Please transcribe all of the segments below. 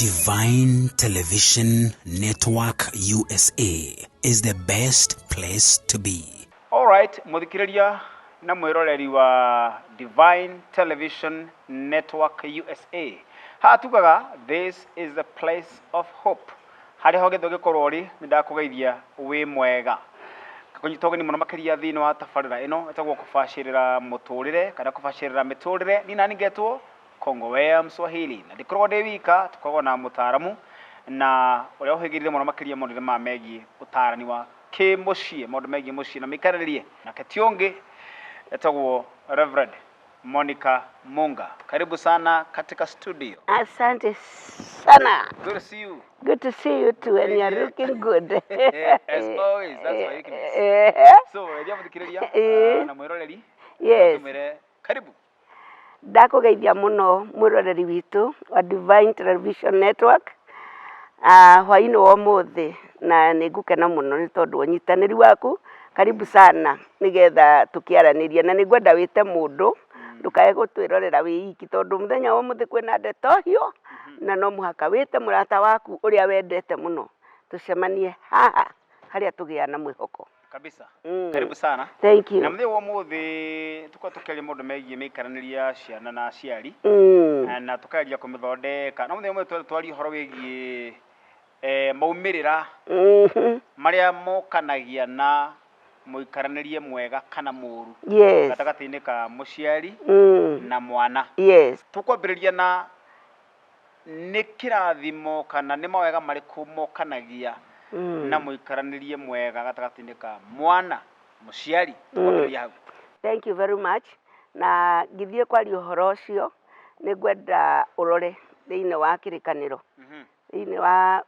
Divine Television Network USA is the best place to be. Alright, mũthikĩrĩria na mwĩroreri wa Divine Television Network USA. Haha tugaga this is the place of hope. Harĩa hothe ũngĩkorwo ũrĩ, nĩ ndakũgeithia wĩ mwega. Kũnyita ũgeni mũno makĩria thĩinĩ wa tabarĩra ĩno ĩtagwo kũbacĩrĩra mũtũrĩre kana kũbacĩrĩra mĩtũrĩre. Niĩ nani ngetwo Kongowea Mswahili na ndikoragwo ndĩ wika, tũkoragwo na mũtaaramu na ũrĩa ũhĩgĩrĩire mũno makĩria maũndũ-inĩ maya megiĩ ũtaarani wa kĩmũciĩ, maũndũ megiĩ mũciĩ na mĩikarĩrie, nake ti ũngĩ etagwo Reverend Monica Munga. Karibu sana katika studio. Asante sana. Good to see you. Good to see you too, and you're looking good. As always, that's my weakness. So, eria mũthikĩrĩria na mwĩroreri, tumwĩre karibu. Ndakũgeithia mũno mwĩroreri witũ wa Divine Television Network hwainĩ wa ũmũthĩ, na nĩ ngũkena mũno nĩ tondũ wa ũnyitanĩri waku. Karibu sana nĩgetha tũkĩaranĩrie, na nĩ ngwenda wĩte mũndũ, ndũkae gũtwĩrorera wĩ iki, tondũ mũthenya wa ũmũthĩ kwĩna ndeto hiũ, na no mũhaka wĩte mũrata waku ũrĩa wendete mũno, tũcemanie haha harĩa tũgĩaga na mwĩhoko. Kabisa. Karibu sana. Thank you. Na mũthenya wa ũmũthĩ tũkorwo tũkĩaria maũndũ megiĩ mĩikaranĩrie ya ciana na aciari. Na tũkageria kũmĩthondeka. Na mũthenya ũmwe twaria ũhoro wĩgiĩ maumĩrĩra marĩa mokanagia na mũikaranĩrie mwega kana mũru gatagatĩ-inĩ ka mũciari na mwana. Tũkwambĩrĩria na Nĩ kĩrathimo kana nĩ mawega marĩkũ mokanagia na mũikaranĩrie mwega gatagatĩ-inĩ ka mwana, mũciari? Tũkwambĩrĩria hau. Thank you very much. Na ngĩthiĩ kwaria ũhoro ũcio, nĩ ngwenda ũrore thĩinĩ wa kĩrĩkanĩro, thĩinĩ wa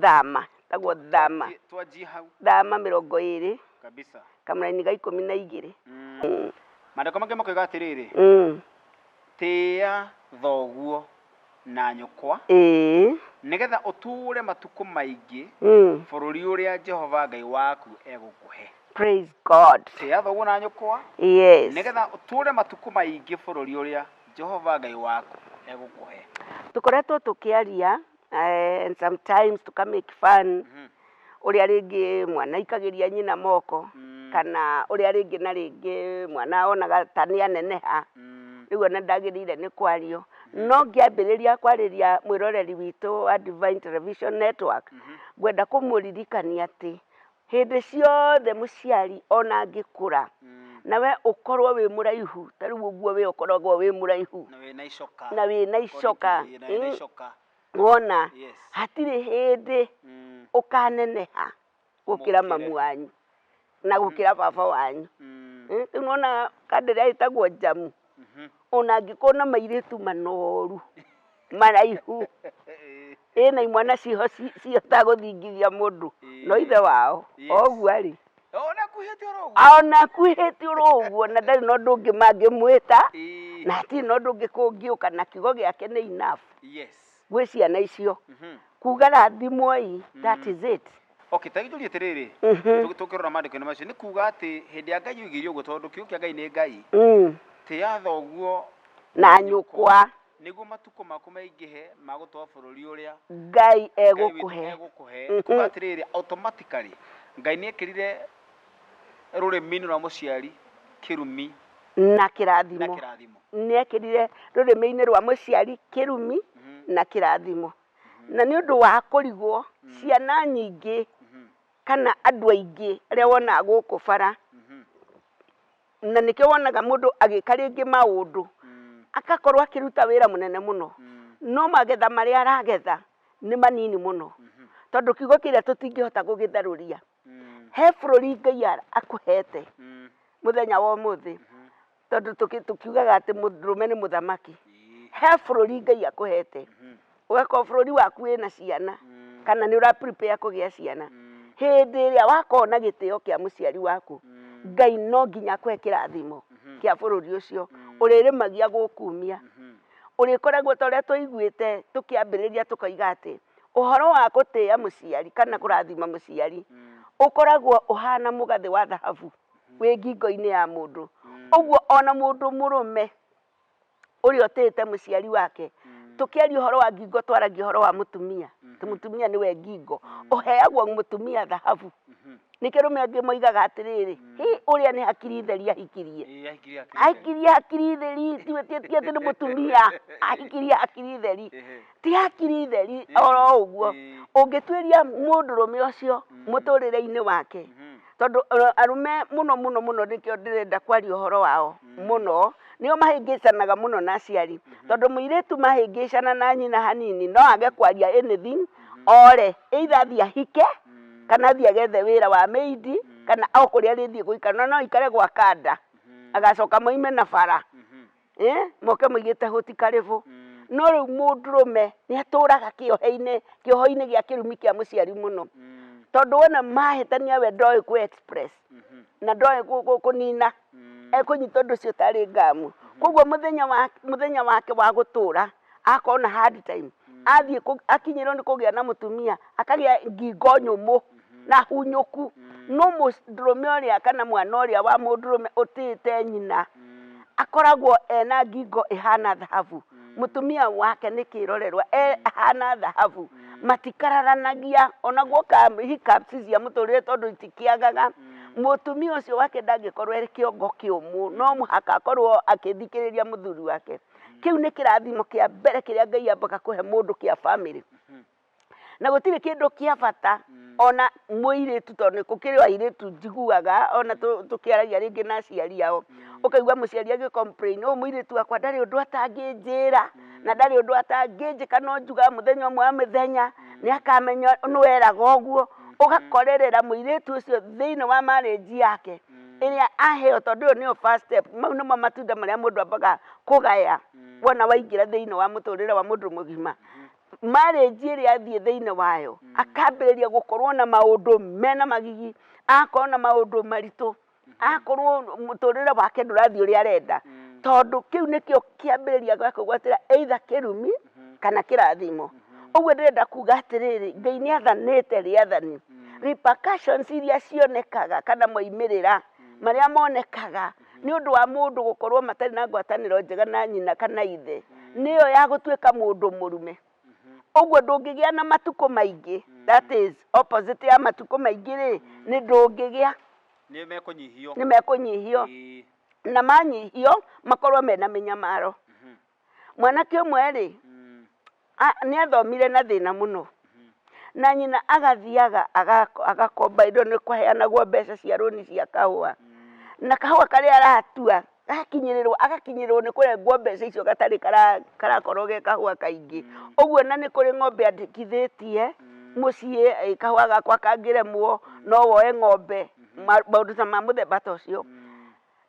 Thama, ĩtagwo Thama. Twanjie hau. Thama 20. Kabisa. Kamũraini ga 12. Maandĩko mangĩ makoiga atĩrĩrĩ, Tĩĩa thoguo na nyũkwa, nĩgeetha ũtũũre matukũ maingĩ bũrũri ũrĩa Jehova Ngai waku egũkũhe. Praise God. Tĩĩa thoguo na nyũkwa, nĩgeetha ũtũũre matukũ maingĩ bũrũri ũrĩa Jehova Ngai waku egũkũhe. Tũkoretwo tũkĩaria and sometimes tũka make fun ũrĩa rĩngĩ mwana aikagĩria nyina moko, kana ũrĩa rĩngĩ na rĩngĩ mwana onaga ta nĩ aneneha, rĩu ona ndagĩrĩire nĩ kwario. No ngĩambĩrĩria kwarĩria mwĩroreri witũ wa Divine Television Network, ngwenda kũmũririkania atĩ hĩndĩ ciothe mũciari ona angĩkũra, nawe ũkorwo wĩ mũraihu, ta rĩu ũguo we ũkoragwo wĩ mũraihu, Na wĩna icoka. Na wĩna icoka. Na wĩna icoka. Wona, hatirĩ hĩndĩ ũkaneneha gũkĩra mamu wanyu na gũkĩra baba wanyu. Rĩu nĩwona kandĩrĩa ĩtagwo njamu, ona angĩkorwo na mairĩtu manoru, maraihu, ĩna imwana ciho cihotaga gũthingithia mũndũ, no ithe wao o ũguo arĩ. Ona akuhĩte oro ũguo. Ona akuhĩte oro ũguo na ndarĩ na ũndũ ũngĩ mangĩmwĩta, na hatirĩ na ũndũ ũngĩ kũngĩũka na kiugo gĩake nĩ enough. Gwĩ ciana icio. Kuga rathimwoi, that is it. Okay, ta gĩtũrie atĩrĩrĩ, tũkĩrora maandĩko-inĩ macio, nĩ kuga atĩ hĩndĩ ya Ngai oigire ũguo tondũ kiugo kĩa Ngai nĩ Ngai, tĩya thoguo na nyũkwa, nĩguo matukũ maku maingĩhe ma gũtũũra bũrũri ũrĩa Ngai Ngai witũ egũkũhe. Egũkũhe. Kuga atĩrĩrĩ, automatically Ngai nĩ ekĩrire rũrĩmĩ-inĩ rwa mũciari kĩrumi na na kĩrathimo. Kĩrathimo. Nĩ ekĩrire rũrĩmĩ-inĩ rwa mũciari kĩrumi na kĩrathimo. Na nĩ ũndũ wa kũrigwo, ciana nyingĩ kana andũ aingĩ arĩa wonaga gũkũ bara, na nĩkĩo wonaga mũndũ agĩka rĩngĩ maũndũ, agakorwo akĩruta wĩra mũnene mũno, no magetha marĩa aragetha nĩ manini mũno, tondũ kiugo kĩrĩa tũtingĩhota gũgĩtharũria. He bũrũri Ngai akũhete mũthenya wa ũmũthĩ, tondũ tũkiugaga atĩ mũndũrũme nĩ mũthamaki. He bũrũri Ngai akũhete, ũgakorwo bũrũri waku wĩna ciana, kana nĩ ũra prepare kũgĩa ciana. Hĩndĩ ĩrĩa wakorwo na gĩtĩo kĩa mũciari waku, Ngai no nginya akũhe kĩrathimo kĩa bũrũri ũcio. Ũrĩrĩmagia gũkumia. Ũrĩkoragwo ta ũrĩa twaiguĩte tũkĩambĩrĩria tũkoiga atĩ, ũhoro wa gũtĩa mũciari kana kũrathima mũciari, ũkoragwo ũhana mũgathĩ wa thahabu wĩ ngingo-inĩ ya mũndũ. Ũguo ona mũndũ mũrũme ũrĩa ũtĩĩte mũciari wake, Tũkĩaria ũhoro wa ngingo twaragia ũhoro wa mũtumia, atĩ mũtumia nĩwe ngingo, ũheagwo mũtumia thahabu. Nĩkĩo arũme angĩ moigaga atĩrĩrĩ, hĩ ũrĩa nĩ hakiri theri ahikirie. Ĩĩ, ahikirie hakiri theri. Ahikirie hakiri theri, ti atĩ nĩ mũtumia, ahikirie hakiri theri. Ti hakiri theri oro ũguo. Ũngĩtuĩria mũndũrũme ũcio mũtũrĩre-inĩ wake, tondũ arũme mũno mũno mũno nĩkĩo ndĩrenda kwaria ũhoro wao mũno, nĩo mahĩngĩcanaga mũno na aciari. Tondũ mũirĩtu mahĩngĩcana na nyina hanini no age kwaria anything, ore, either athiĩ ahike, kana athiĩ agethe wĩra wa maid, kana o kũrĩa arĩthiĩ gũikara, na no aikare gwa kanda, agacoka moime na bara, moke moigĩte hũti karĩbũ. No rĩu mũndũrũme nĩ atũraga kĩohe-inĩ, kĩoho-inĩ gĩa kĩrumi kĩa mũciari mũno, tondũ wona mahĩtania we ndoĩ kũ express, na ndoĩ kũnina, ekũnyita ũndũ ũcio tarĩ ngamu. Koguo mũthenya wake wa gũtũra, akorwo na hard time, athiĩ akinyĩrwo nĩ kũgĩa na mũtumia, akagĩa ngingo nyũmũ na hunyũku. No mũndũrũme ũrĩa kana mwana ũrĩa wa mũndũrũme ũtĩĩte nyina, akoragwo ena ngingo ĩhana thahabu. Mũtumia wake nĩ kĩrorerwa, ahana thahabu. Matikararanagia, ona guoka hiccups cia mũtũrĩre tondũ itikĩagaga, mũtumia ũcio wake ndangĩkorwo arĩ kĩongo kĩũmũ, no mũhaka akorwo akĩthikĩrĩria mũthuri wake. Kĩu nĩ kĩrathimo kĩa mbere kĩrĩa Ngai ambaga kũhe mũndũ kĩa bamĩrĩ. Na gũtirĩ kĩndũ kĩa bata ona mũirĩtu tondũ nĩ gũkĩrĩ airĩtu njiguaga ona tũkĩaragia rĩngĩ na aciari ao, ũkaigua mũciari agĩ complain ũyũ mũirĩtu wakwa ndarĩ ũndũ atangĩnjĩra, na ndarĩ ũndũ atangĩnjĩka no njugaga mũthenya ũmwe wa mĩthenya nĩ akamenya nũ eraga ũguo, ũgakorerera mũirĩtu ũcio thĩinĩ wa marriage yake ĩrĩa aheo tondũ ĩyo nĩyo first step, mau nĩmo matunda marĩa mũndũ ambaga kũgaya wona waingĩra thĩinĩ wa mũtũrĩre wa mũndũ mũgima. Marriage ĩrĩa athiĩ thĩinĩ wayo, akambĩrĩria gũkorwo na maũndũ mena magigi, agakorwo na maũndũ maritũ, agakorwo mũtũrĩre wake ndũrathiĩ ũrĩa arenda, tondũ kĩu nĩkĩo kĩambĩrĩria gĩa kwĩgwatĩra either kĩrumi kana kĩrathimo. Ũguo ndĩrenda kuga atĩrĩrĩ, Ngai nĩ athanĩte rĩathani, repercussions iria cionekaga kana moimĩrĩra marĩa monekaga nĩ ũndũ wa mũndũ gũkorwo matarĩ na ngwatanĩro njega na nyina kana ithe, nĩyo ya gũtuĩka mũndũ mũrume. Ũguo ndũngĩgĩa na matukũ maingĩ, that is opposite ya matukũ maingĩ rĩ, nĩ ndũngĩgĩa. Nĩ mekũnyihio. Nĩ mekũnyihio. Na manyihio makorwo mena mĩnyamaro. Mwanake ũmwe rĩ, nĩ athomire na thĩna mũno, na nyina agathiaga agakomba indo nĩ kwaheanagwo mbeca cia rũni cia kahũa, na kahũa karĩa aratua gakinyĩrĩrwo agakinyĩrĩrwo nĩ kũrengwo mbeca icio gatarĩ karakorwo ge kahũa kaingĩ. Ũguo na nĩ kũrĩ ng'ombe andĩkithĩtie mũciĩ, kahũa gakwa kangĩremwo no woe ng'ombe, maũndũ ta ma mũthemba ta ũcio.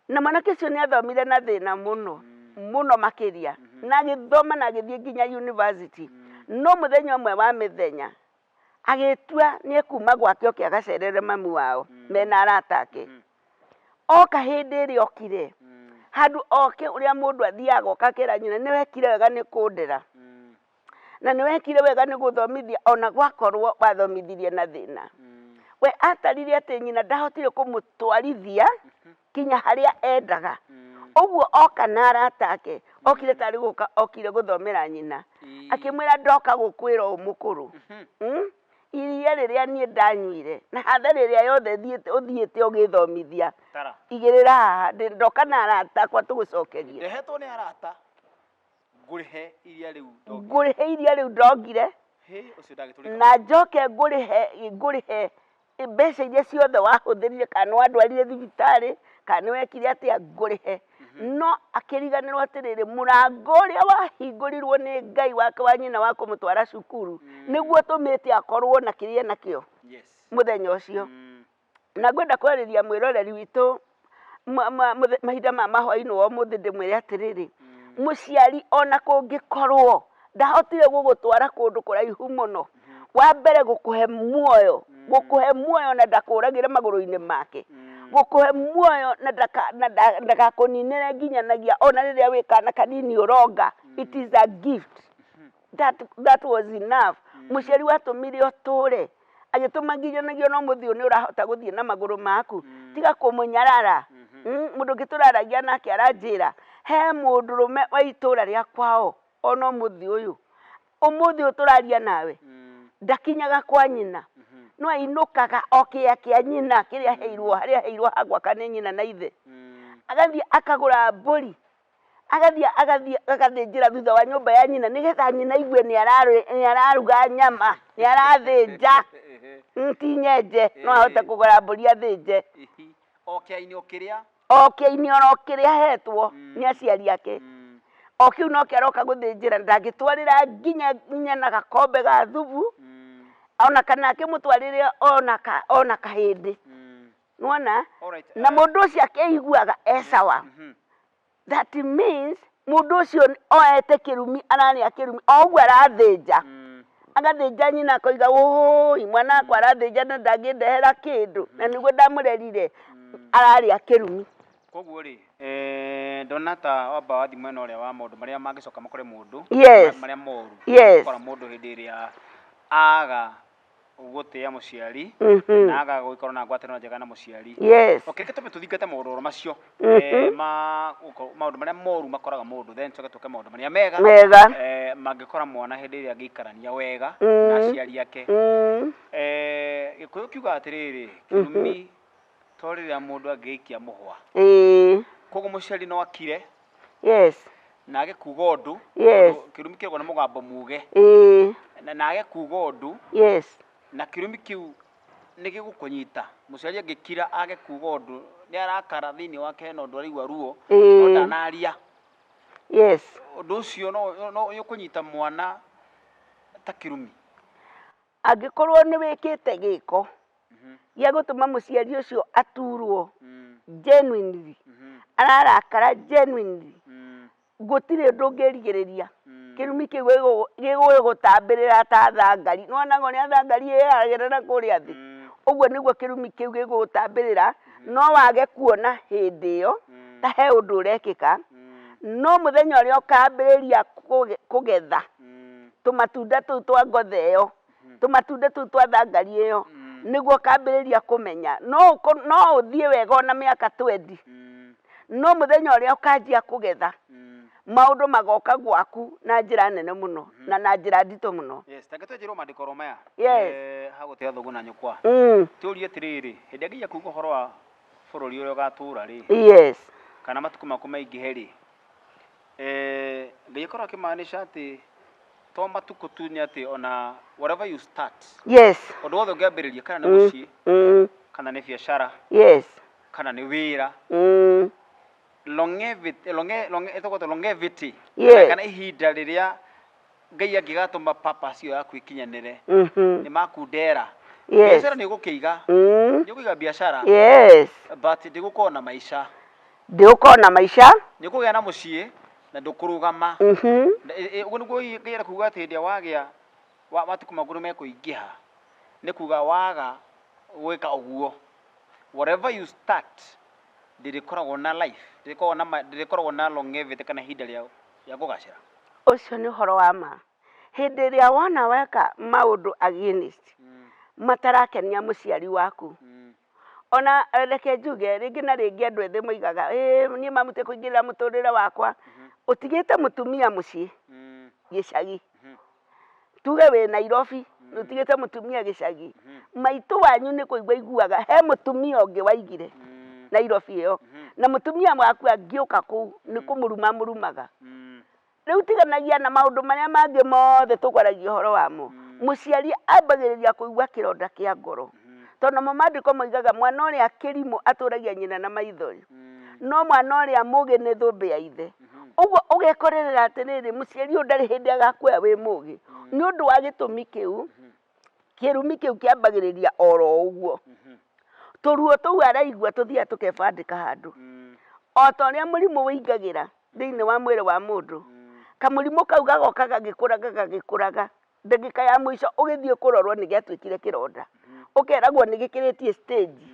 Na mwanake ũcio nĩ athomire na thĩna mũno, mũno makĩria, na agĩthoma na agĩthiĩ nginya university. No mũthenya ũmwe wa mĩthenya, agĩtua nĩ ekuma gwake oke agacerere mami wao mena arata ake. Oka hĩndĩ ĩrĩa okire, handũ oke ũrĩa mũndũ athiaga oka akera nyina nĩ wekire wega nĩ kũndera, na nĩ wekire wega nĩ gũthomithia ona gwakorwo wathomithirie na thĩna. We atarire atĩ nyina ndahotire kũmũtwarithia kinya harĩa endaga. Ũguo oka na arata ake, okire tarĩ gũka okire gũthomera nyina. Akĩmwĩra ndoka gũkwĩra ũũ mũkũrũ, iria rĩrĩa niĩ ndanyuire na hathara ĩrĩa yothe ũthiĩte ũgĩthomithia, igĩrĩra haha, ndoka na arata akwa tũgũcokerie. Ndehetwo nĩ arata ngũrĩhe iria rĩu ndongire. Ngũrĩhe iria rĩu ndongire. Hĩ, ũcio ndagĩtũrĩka. Na njoke ngũrĩhe mbeca iria ciothe wahũthĩrire, kana nĩ wandwarire thibitarĩ, kana nĩ wekire atĩa, ngũrĩhe. No akĩriganĩrwo atĩrĩrĩ, mũrango ũrĩa wahingũrirwo nĩ Ngai wake wa nyina wa kũmũtwara cukuru, nĩguo ũtũmĩte akorwo na kĩrĩa enakĩo mũthenya ũcio. Na ngwenda kwarĩria mwĩroreri witũ mahinda maya ma hwainĩ wa ũmũthĩ ndĩmwĩre atĩrĩrĩ, mũciari ona kũngĩkorwo ndahotire gũgũtwara kũndũ kũraihu mũno, wa mbere gũkũhe muoyo, gũkũhe muoyo na ndakũragĩre magũrũ-inĩ make, gũkũhe muoyo na ndagakũninĩre nginyanagia ona rĩrĩa wĩ kana kanini ũronga, it is a gift. That was enough. Mũciari watũmire ũtũre, agĩtũma nginyanagia ona ũmũthĩ ũyũ nĩ ũrahota gũthiĩ na magũrũ maku, tiga kũmũnyarara. Mũndũ ũngĩ tũraragia nake aranjĩra, he mũndũrũme wa itũra rĩa kwao, Ona ũmũthĩ ũyũ, ũmũthĩ ũyũ tũraria nawe, ndakinyaga kwa nyina, no ainũkaga o kĩea kĩa nyina kĩrĩa aheirwo, harĩa aheirwo ha gwaka nĩ nyina na ithe. Agathiĩ akagũra mbũri, agathiĩ agathiĩ agathĩnjĩra thutha wa nyũmba ya nyina nĩgetha nyina aigue nĩ araruga nyama, nĩ arathĩnja. Ti nyenje, no ahote kũgũra mbũri athĩnje. O kĩainĩ o kĩrĩa. O kĩainĩ oro kĩrĩa ahetwo nĩ aciari ake. O kĩu nokĩo aroka gũthĩnjĩra, ndangĩtwarĩra nginya nginya na gakombe ga thubu, ona kana akĩmũtwarĩre ona kahĩndĩ. Nĩwona? Na mũndũ ũcio akeiguaga e sawa. That means mũndũ ũcio oete kĩrumi ararĩa kĩrumi o ũguo arathĩnja agathĩnja nyina akoiga ũi mwana wakwa arathĩnja na ndangĩndehera kĩndũ na nĩguo ndamũrerire ararĩa kĩrumi. Koguo rĩ, eh, ndona ta wamba wathiĩ mwena ũrĩa wa maũndũ marĩa mangĩcoka makore mũndũ marĩa moru makora mũndũ hĩndĩ ĩrĩa aga gũtĩa mũciari na aga gũgĩkorwo na ngwatanĩro njega na mũciari. Okay, reke twambe tũthingate maũndũ oro macio ma maũndũ marĩa moru makoraga mũndũ, then tũcoke tũke maũndũ marĩa mega mega mangĩkora mwana hĩndĩ ĩrĩa angĩikarania wega na aciari ake. Gĩkũyũ kiugaga atĩrĩrĩ, kĩrumi to rĩrĩa mũndũ angĩikia mũhwa. Koguo mũciari no akire na age kuga ũndũ, tondũ kĩrumi kĩragwo na mũgambo muge, na age kuga ũndũ, na kĩrumi kĩu nĩ gĩgũkũnyita. Mũciari angĩkira age kuga ũndũ, nĩ arakara thĩinĩ wake hena ũndũ araigua ruo, no ndanaria. Ũndũ ũcio no nĩ ũkũnyita mwana ta kĩrumi. Angĩkorwo nĩ wĩkĩte gĩko gĩa gũtũma mũciari ũcio aturwo genuinely, ararakara genuinely, gũtirĩ ũndũ ũngĩrigĩrĩria kĩrumi kĩu gĩgũgũtambĩrĩra ta thangari. Nĩ wonaga ũrĩa thangari ĩyaragĩra na kũrĩa thĩ? Ũguo nĩguo kĩrumi kĩu gĩgũgũtambĩrĩra, no wage kuona hĩndĩ ĩyo ta he ũndũ ũrekĩka, no mũthenya ũrĩa ũkambĩrĩria kũgetha tũmatunda tũu twa ngothe ĩyo, tũmatunda tũu twa thangari ĩyo, nĩguo ũkambĩrĩria kũmenya. No no ũthiĩ wega ona mĩaka twendi, no mũthenya ũrĩa ũkanjia kũgetha, maũndũ magoka gwaku na njĩra nene mũno na na njĩra nditũ mũno. Yes, ta reke twenjerwo maandĩko oro maya. Ha gũtĩa thoguo na nyũkwa. Tũrie atĩrĩrĩ, hĩndĩ ĩrĩa Ngai ekuga ũhoro wa bũrũri ũrĩa ũgatũũra rĩ, kana matukũ maku maingĩhe rĩ, Ngai akoragwo akĩmaanisha atĩ to matukũ tu, nĩ atĩ ona whatever you start, ũndũ wothe ũngĩambĩrĩria, kana nĩ mũciĩ, kana nĩ biacara, kana nĩ wĩra, longevity, ĩtagwo atĩa? Longevity, kana ihinda rĩrĩa Ngai angĩgatũma purpose ĩyo yaku ĩkinyanĩre, nĩ makundera. Biacara nĩ ũgũkĩiga, nĩ ũkũiga biacara, but ndĩgũkorwo na maica. Ndĩgũkorwo na maica. Nĩ ũkũgĩa na mũciĩ na ndũkũrũgama. Ũguo nĩguo Ngai arenda kuga atĩ hĩndĩ ĩrĩa wagĩa matukũ maku nĩ mekũingĩha, nĩ kuga waga gwĩka ũguo, whatever you start ndĩrĩkoragwo na life, ndĩrĩkoragwo na ndĩrĩkoragwo na longevity kana ihinda rĩa kũgacĩra. Ũcio nĩ ũhoro wa ma. Hĩndĩ ĩrĩa wona weka maũndũ against matarakenia mũciari waku, ona reke njuge rĩngĩ na rĩngĩ andũ ethĩ moigaga, ĩĩ niĩ mamu ti kũingĩrĩra mũtũrĩre wakwa. Ũtigĩte mũtumia mũciĩ gĩcagi, tuge wĩ Nairobi ũtigĩte mũtumia gĩcagi, maitũ wanyu nĩ kũigua aiguaga he mũtumia ũngĩ waigire Nairobi ĩyo, na mũtumia waku angĩũka kũu nĩ kũmũruma amũrumaga. Rĩu tiganagia na maũndũ marĩa mangĩ mothe tũkwaragia ũhoro wamo. Mũciari ambagĩrĩria kũigua kĩronda kĩa ngoro. Tondũ namo maandĩko moigaga mwana ũrĩa kĩrimũ atũragia nyina na maithori, no mwana ũrĩa mũgĩ nĩ thũmbĩ ya ithe. Ũguo ũgekorerera atĩrĩrĩ, mũciari ũyũ ndarĩ hĩndĩ agakuoya wĩ mũgĩ. Nĩ ũndũ wa gĩtũmi kĩu, kĩrumi kĩu kĩambagĩrĩria oro ũguo. Tũruo tũu araigua tũthiaga tũkebandĩka handũ. O ta ũrĩa mũrimũ ũingagĩra thĩinĩ wa mwĩrĩ wa mũndũ, kamũrimũ kau gagoka gagĩkũraga gagĩkũraga, ndagĩka ya mũico ũgĩthiĩ kũrorwo nĩ gĩatuĩkire kĩronda. Ũkeragwo nĩ gĩkĩrĩtie stage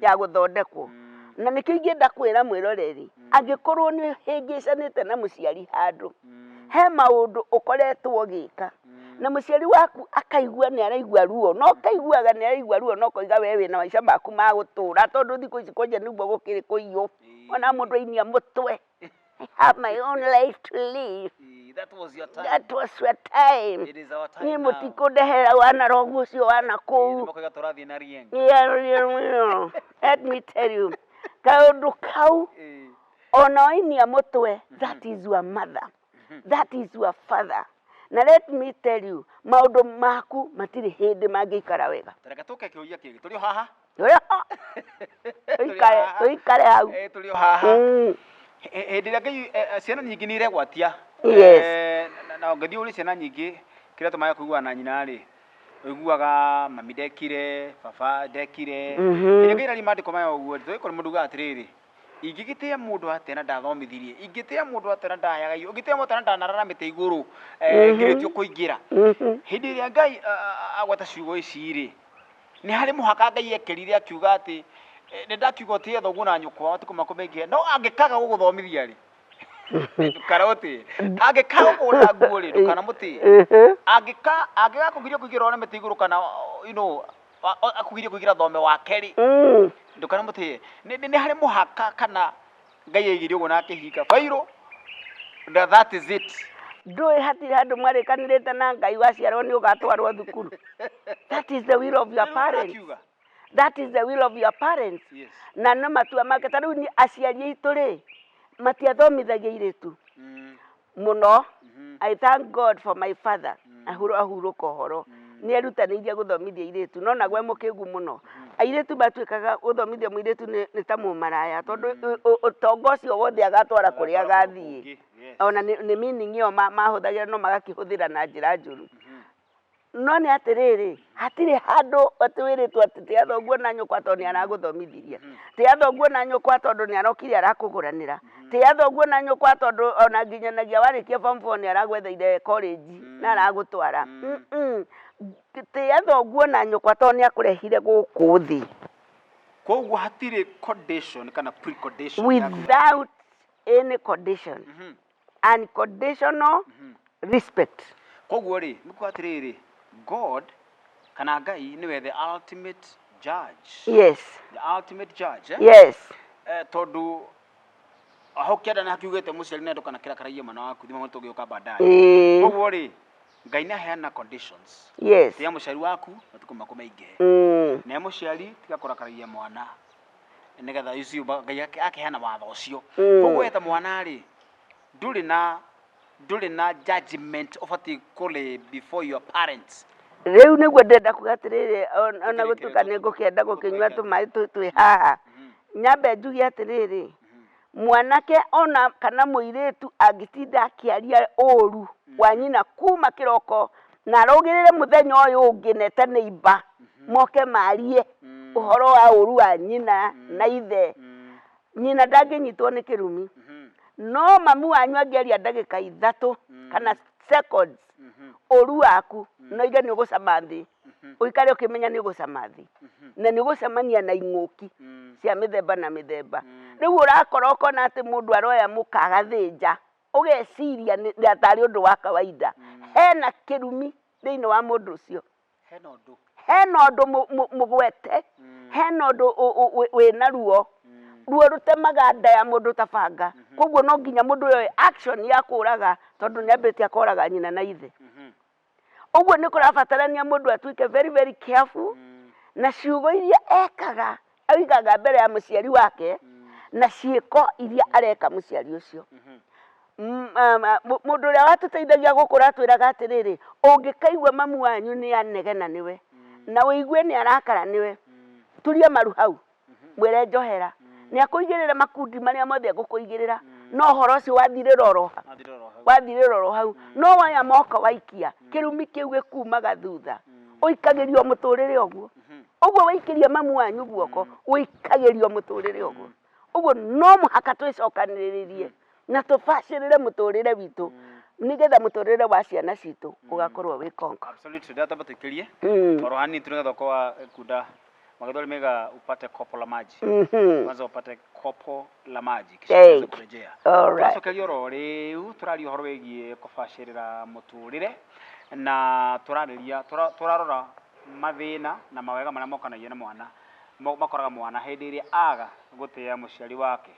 ya gũthondekwo. Na nĩkĩo ingĩenda kwĩra mwĩroreri, angĩkorwo nĩ ũhĩngĩcanĩte na mũciari handũ, he maũndũ ũkoretwo ũgĩka, na mũciari waku akaigua nĩ araigua ruo, na ũkaiguaga nĩ araigua ruo na ũkoiga we wĩna maica maku ma gũtũra tondũ thikũ ici kwanja nĩguo gũkĩrĩ kũiyũ, ona mũndũ ainia mũtwe. I have my own life to live. That was your time. That was your time. It is our time Niĩ now. mũtikũndehera wana rogu ũcio wana kũu. Nĩmakoiga tũrathiĩ na rieng. Yeah. Let me tell you, kaũndũ kau ona wainia mũtwe, that is your mother, that is your father. Na let me tell you, maũndũ maku matirĩ hĩndĩ mangĩikara wega. Tareke tũke kĩũria kĩngĩ. Tũrĩ o haha. Ũikare, ũikare hau. Tũrĩ o haha. Hĩndĩ ĩrĩa Ngai ciana nyingĩ nĩ iregwatia. Yes. Na ũngĩthiĩ ũrie ciana nyingĩ kĩrĩa tũmaga kũiguana na nyina rĩ, ũiguaga mami ndekire, baba ndekire. Hĩndĩ ĩrĩa Ngai araria maandĩko maya ũguo rĩ, tũgĩkorwo mũndũ ugaga atĩrĩrĩ, ingĩgĩtĩĩa mũndũ atĩa na ndathomithirie, ingĩtĩĩa mũndũ atĩa na ndaheaga irio, ingĩtĩĩa mũndũ atĩa na ndanarara mĩtĩ igũrũ ngirĩtio kũingĩra. Hĩndĩ ĩrĩa Ngai agweta ciugo ici rĩ, nĩ harĩ mũhaka Ngai ekĩrire akiuga atĩ nĩ ndakiuga ũtĩe thoguo na nyũkwa matukũ maku maingĩhe, no angĩkaga gũgũthomithia rĩ, ndũkanamũtĩe. Angĩkaga gũkũgũrĩra nguo rĩ, ndũkanamũtĩe. Angĩka kũgiria kũingĩra one mĩtĩ igũrũ kana akũgirie kũingĩra thome wake rĩ, ndũkanamũtĩe. Nĩ harĩ mũhaka kana Ngai aigire ũguo na akĩhinga bairũ na that is it. Ndũĩ hatirĩ handũ mwarĩkanĩrĩte na Ngai, waciarwo nĩ ũgatwarwo thukuru. That is the will of your parents. Akiuga. That is the will of your parents. Na no matua make. Ta rĩu niĩ aciari aitũ rĩ, matiathomithagia airĩtu mũno. I thank God for my father. Ahuro ahurũka ũhoro, nĩ erutanĩirie gũthomithia airĩtu, no nagwe mũkĩgu mũno. Airĩtu matuĩkaga gũthomithia mũirĩtu nĩ ta mũmaraya, tondũ ũtonga ũcio wothe agatwara kũrĩa agathiĩ. Ona nĩ meaning ĩyo mahũthagĩra, no magakĩhũthĩra na njĩra njũru. No nĩ atĩrĩrĩ, hatirĩ handũ atĩ wĩrĩtwo atĩ tĩa thoguo na nyũkwa tondũ nĩ aragũthomithirie, tĩa thoguo na nyũkwa tondũ nĩ arokire arakũgũranĩra, tĩa thoguo na nyũkwa tondũ ona nginyanagia warĩkia form 4 nĩ aragwetheire college na aragũtwara. Tĩa thoguo na nyũkwa tondũ nĩ akũrehire gũkũ thĩ. Koguo hatirĩ condition kana precondition Without any condition. Unconditional respect. Koguo rĩ, nĩ kuga atĩrĩrĩ, God kana Ngai nĩwe the ultimate judge. Yes. The ultimate judge, eh? Yes. Tondũ aho kĩanda nĩ hakiugĩte mũciari na ndũkanakĩrakaragie mwana waku, thima tũngĩũka baadaye. Koguo rĩ, Ngai nĩ aheana conditions. Tĩa mũciari waku matukũ maku maingĩhe. Na mũciari tiga kũrakaragia mwana nĩgetha icio Ngai akĩheana watho ũcio. Koguo we ta mwana rĩ, ndũrĩ na judgment ũbatiĩ kũlay before your parents. Rĩu nĩguo ndĩrenda kuga atĩrĩrĩ, ona gũtuĩka nĩ ngũkĩenda gũkĩnyua tũmaĩ twĩ haha, nyambe njuge atĩrĩrĩ, mwanake ona kana mũirĩtu angĩtinda akĩaria ũru wa nyina kuma kĩroko na arũgĩrĩre mũthenya ũyũ ũngĩ na etane imba moke marie ũhoro wa ũru wa nyina na ithe, nyina ndangĩnyitwo nĩ kĩrumi. No mamu wanyu angĩaria ndagĩka 3 kana seconds ũru waku, no ige nĩ ũgũcama thĩ, ũikare ũkĩmenya nĩ ũgũcama thĩ na nĩ ũgũcemania na ing'ũki cia mĩthemba na mĩthemba. Rĩu ũrakora ũkona atĩ mũndũ aroya mũka agathĩnja, ũgeciria nĩ tarĩ ũndũ wa kawaida. Hena kĩrumi thĩinĩ wa mũndũ ũcio. Hena ũndũ. Hena ũndũ mũgwete, hena ũndũ wĩna ruo, ruo rũtemaga nda ya mũndũ ta banga. Koguo no nginya mũndũ oe action ya kũraga, tondũ nĩ ambĩtie akoraga nyina na ithe. Ũguo nĩ kũrabatarania mũndũ atuĩke very very careful na ciugo iria ekaga, oigaga mbere ya mũciari wake, na ciĩko iria areka mũciari ũcio. Mũndũ ũrĩa watũteithagia gũkũra atwĩraga atĩrĩrĩ, ũngĩkaigua mamu wanyu nĩ anegena nĩwe na ũigue nĩ arakara nĩwe, turia maru hau, mwĩre njohera. Nĩ akũigĩrĩra makundi marĩa mothe egũkũigĩrĩra, no ũhoro ũcio wathirĩra oro hau. Wathirĩra oro hau. No waya moka waikia kĩrumi kĩu gĩkumaga thutha, ũikagĩrio mũtũrĩre ũguo. Ũguo waikĩria mamu wanyu guoko, ũikagĩrio mũtũrĩre ũguo. Ũguo no mũhaka twĩcokanĩrĩrie na tũbacĩrĩre mũtũrĩre witũ, nĩgetha mũtũrĩre wa ciana citũ ũgakorwo wĩ konko. Absolutely, ndatamba tuikirie oro hanini tu nĩgetha ũkorwo kunda magithori mega upate kopo la maji. Kwanza upate kopo la maji kisha Thank tuweze you. kurejea. All right. Tũracokeria oro rĩu, tũraria ũhoro wĩgiĩ kũbacĩrĩra mũtũrĩre na tũrarĩria tũrarora mathĩna na mawega marĩa mokanagia na mwana, makoraga mwana hĩndĩ ĩrĩa aga gũtĩa mũciari wake.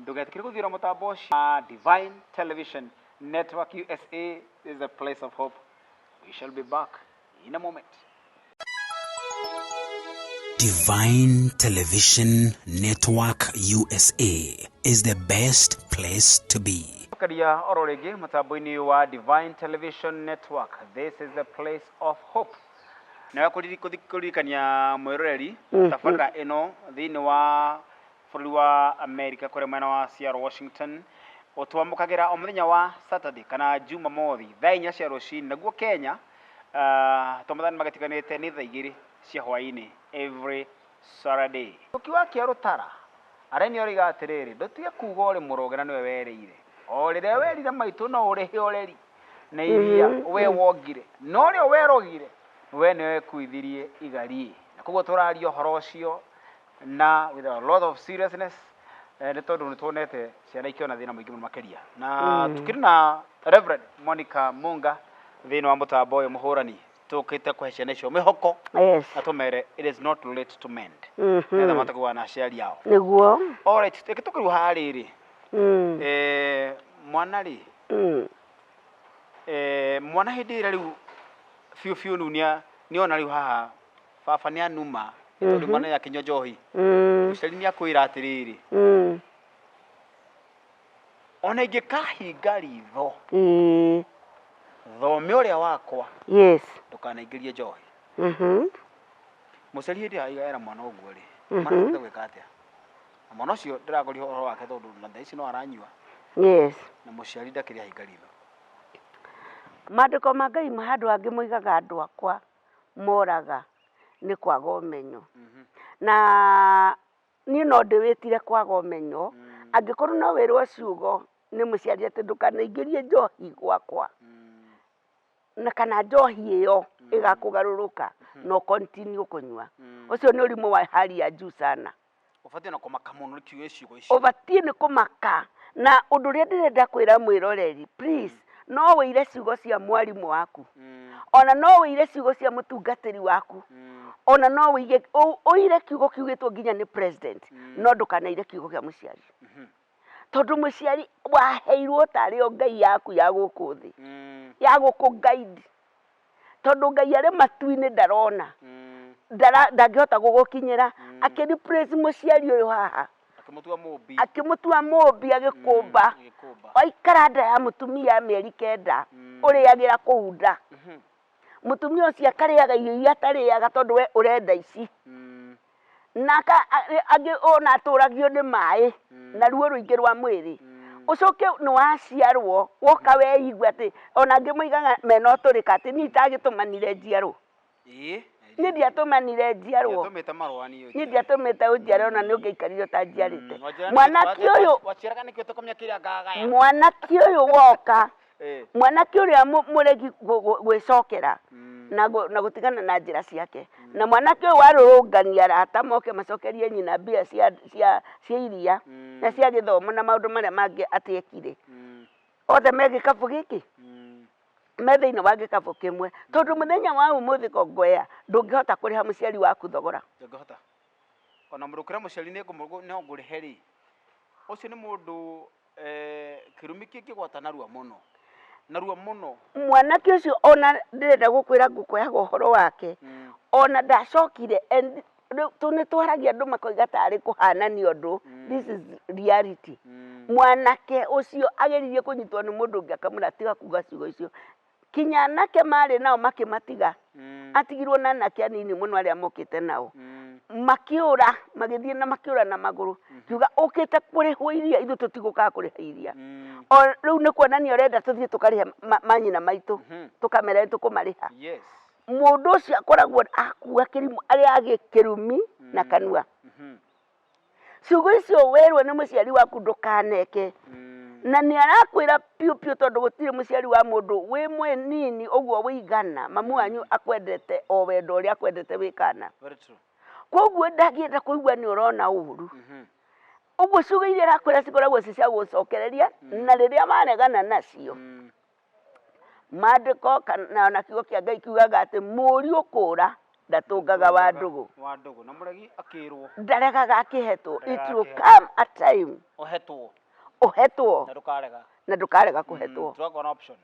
Ndũgetĩkĩre gũthiĩra mũtambo ũcio wa Divine Television Network USA is a place of hope. We shall be back in a moment. Divine Television Network USA is the best place to be. Karia oro rĩngĩ mũtambo-inĩ wa Divine Television Network. This is the place of hope. Nawe kũririkania mwĩroreri tabarĩra ĩno thĩinĩ wa bũrũri wa America kũrĩa mwena wa Seattle, Washington, ũtwamũkagĩra o mũthenya wa Saturday kana Jumamothi thaa 4 cia rũcinĩ, naguo Kenya to mathaa nĩ magĩtiganĩte nĩ thaa 2 cia hwaĩ-inĩ every Saturday. Ũki wa kĩa rũtara areni oiga atĩrĩrĩ, ndũtige kuga ũrĩ mũroge na nĩwe werĩire, o rĩrĩa werire maitũ no ũrĩhe ũreri na iria we wongire, no ũrĩa werogire we nĩwe wekuithirie igari. Na koguo tũraria ũhoro ũcio na with a lot of seriousness, nĩ tondũ nĩ tuonete ciana ikĩona thĩna mũingĩ mũno makĩria. Na tukĩrĩ na Reverend Monica Munga thĩinĩ wa mũtambo ũyũ mũhũrani, tũkĩte kũhe ciana icio mĩhoko na tũmere it is not late to mend, nĩgetha mahote kũgũa na aciari ao. Nĩguo. Alright, reke tũkĩrĩu haha rĩrĩ, mwana rĩ, mwana hĩndĩ ĩrĩa rĩu biũ biũ rĩu nĩona rĩu haha baba nĩ anuma nĩ tondũ mwana nĩ akĩnyua njohi, mũciari nĩ akwĩra atĩrĩrĩ, ona ingĩkahinga ritho thome ũrĩa wakwa, ndũkanaingĩrie njohi. Mũciari hĩndĩ ĩyo era mwana ũguo rĩ, mwana abatiĩ gwĩka atĩa? Na mwana ũcio ndĩrakoria ũhoro wake tondũ na thaa ici no aranyua, na mũciari ndakĩrĩ ahinga ritho. Maandĩko ma Ngai handũ hangĩ moigaga andũ akwa moraga nĩ kwaga ũmenyo. Na niĩ no ndĩwĩtire kwaga ũmenyo, angĩkorwo no wĩrwo ciugo nĩ mũciari atĩ ndũkanaingĩrie njohi gwakwa, na kana njohi ĩyo ĩgakũgarũrũka na continue kũnyua, ũcio nĩ ũrimũ wa hali ya juu sana. Ũbatiĩ na kũmaka mũno nĩ kiugo ciugo icio. Ũbatiĩ nĩ kũmaka. Na ũndũ ũrĩa ndĩrenda kwĩra mwĩroreri, please, no wĩire ciugo cia mwarimũ waku, ona no wĩire ciugo cia mũtungatĩri waku, ona no wĩige ũire kiugo kiugĩtwo nginya nĩ president, no ndũkanaire kiugo kĩa mũciari, tondũ mũciari waheirwo tarĩ o Ngai yaku ya gũkũ thĩ, ya gũkũ guide, tondũ Ngai arĩ matu-inĩ ndarona, ndangĩhota gũgũkinyĩra, akĩ replace mũciari ũyũ haha. Akĩmũtua mũmbi. Akĩmũtua mũmbi, agĩkũmba. Agĩkũmba. Waikara nda ya mũtumia mĩeri 9, ũrĩagĩra kũu nda. Mũtumia ũcio akarĩaga irio iria atarĩaga tondũ we ũrenda ici. Na angĩ ona atũragio nĩ maĩ na ruo rũingĩ rwa mwĩrĩ. Ũcoke nĩ waciarwo woka weigua atĩ ona angĩ moigaga mena ũtũrĩka atĩ niĩ itagĩtũmanire njiarwo. Niĩ ndiatũmanire njiarwo. Ndiatũmĩte marũa niĩ. Niĩ ndiatũmĩte ũnjiare, ona nĩ ũngĩaikarire ũtanjiarĩte. Mwanake ũyũ waciaraga nĩkĩo tũkamenya kĩrĩa ngagaya. Mwanake ũyũ woka, mwanake ũrĩa mũregi gwĩcokera na gũtigana na njĩra ciake, na mwanake ũyũ warũrũngania arata moke macokerie nyina mbia cia iria na cia gĩthomo na maũndũ marĩa mangĩ atĩ ekire, othe me gĩkabũ gĩkĩ, me thĩinĩ wa gĩkabũ kĩmwe, tondũ mũthenya wa ũmũthĩ kongoya ndũngĩhota kũrĩha mũciari waku thogora. Ndũngĩhota ona mũndũ ũkĩra mũciari nĩ no ngũrĩhe rĩ, ũcio nĩ mũndũ kĩrumi kĩngĩgwata narua mũno, narua mũno. Mwanake ũcio ona ndĩrenda gũkwĩra ngũkũheaga ũhoro wake, ona ndacokire and rĩu nĩ twaragia andũ makoiga tarĩ kũhanania ũndũ. This is reality. Mwanake ũcio ageririe kũnyitwo nĩ mũndũ ũngĩ akamwĩra tiga kuga ciugo icio. Kinya anake marĩ nao makĩmatiga, atigirwo na anake anini mũno arĩa mokĩte nao, makĩũra, magĩthiĩ na makĩũra na magũrũ, kiuga ũkĩte kũrĩhwo iria, ithuĩ tũtigũkaga kũrĩha iria. O rĩu nĩ kuonania ũrenda tũthiĩ tũkarĩhe manyina maitũ, tũkamera nĩ tũkũmarĩha. Mũndũ ũcio akoragwo akua kĩrimũ arĩa agĩ kĩrumi na kanua. Ciugo icio werwo nĩ mũciari waku ndũkaneke, na nĩ arakwĩra piũ piũ, tondũ gũtirĩ mũciari wa mũndũ wĩ mũnini ũguo wĩigana mamu wanyu akwendete o wendo ũrĩa akwendete wĩ kana. Very true. Koguo ndangĩenda kũigua nĩ ũrona ũru. Ũguo ciugo iria arakwĩra cikoragwo ci cia gũcokereria, na rĩrĩa waregana nacio, maandĩko kana ona kiugo kĩa Ngai kiugaga atĩ mũriũ kũra. Ndatũngaga wa ndũgũ. Wa ndũgũ. Na mũregi akĩrwo. Ndaregaga akĩhetwo. It Ndaregaga will akĩhetwo. come a time Ũhetwo. ũhetwo. Na ndũkarega. Na ndũkarega kũhetwo. Tũgakorwo na option.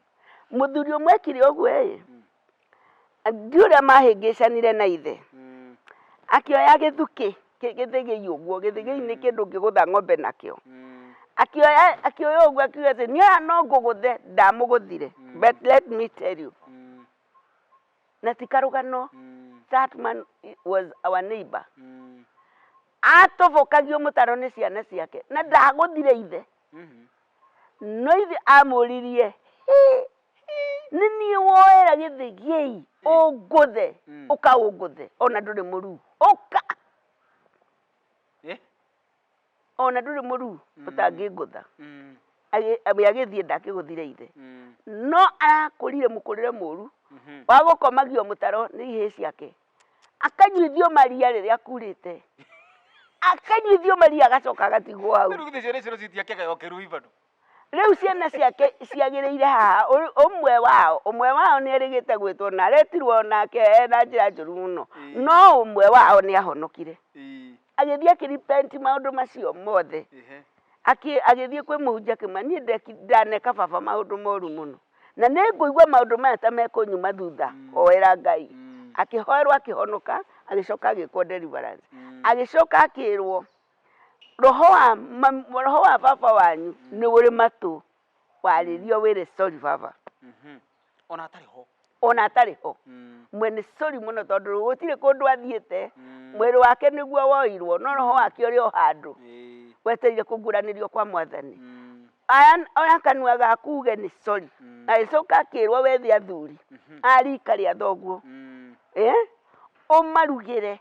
Mũthuri ũmwe ekire ũguo ĩ, ndi ũrĩa mahĩngĩcanire na ithe. Akĩoya gĩthukĩ, gĩthĩgĩi ũguo, gĩthĩgĩi nĩ kĩndũ ũngĩgũtha ng'ombe nakĩo. Akĩoya akĩoya ũguo akiuga atĩ niĩ haha no ngũgũthe, ndamũgũthire. But let me tell you, na ti karũgano, that man was our neighbor. Atobokagio mũtaro nĩ ciana ciake na ndagũthire ithe. No ithe amũririe, "Hĩ, nĩ niĩ woera gĩthĩgĩi ũngũthe, ũka ũngũthe ona ndũrĩ mũruu, ũka Eh? ona ndũrĩ mũruu ũtangĩngũtha." We agĩthiĩ ndakĩgũthire ithe. No arakũrire mũkũrĩre mũru wa gũkomagio mũtaro nĩ ihĩĩ ciake. Akanyuithio maria rĩrĩa kurĩte. Akanyuithio maria agacoka agatigwo hau. Rĩu githĩ ciana icio citiakĩgaywo kĩrumi bado? Rĩu ciana ciake ciagĩrĩire haha, ũmwe wao, ũmwe wao nĩ erĩgĩte gwĩtwo na aretirwo nake ena njĩra njũru mũno. No ũmwe wao nĩ ahonokire. Agĩthiĩ akĩ repent maũndũ macio mothe. Agĩthiĩ kwĩ mũhunjia akĩmwĩra niĩ ndaneka baba maũndũ moru mũno. Na nĩ ngũigua maũndũ maya ta mekũnyuma thutha, hoera Ngai. Akĩhoerwo akĩhonoka, agĩcoka agĩkwo deliverance. Agĩcoka akĩrwo roho wa roho wa baba wanyu nĩ ũrĩ matũ, warĩrio wĩre sorry baba. Ona atarĩ ho. Ona atarĩ ho. Mwene sorry mũno tondũ gũtirĩ kũndũ athiĩte, mwĩrĩ wake nĩguo woirwo, no roho wake ũrĩ o handũ. Wetereire kũguũranĩrio kwa Mwathani. Aya, oya kanua gaku uge nĩ sorry. Agĩcoka akĩrwo wethe athuri a rika rĩa thoguo. Eh? Ũmarugĩre.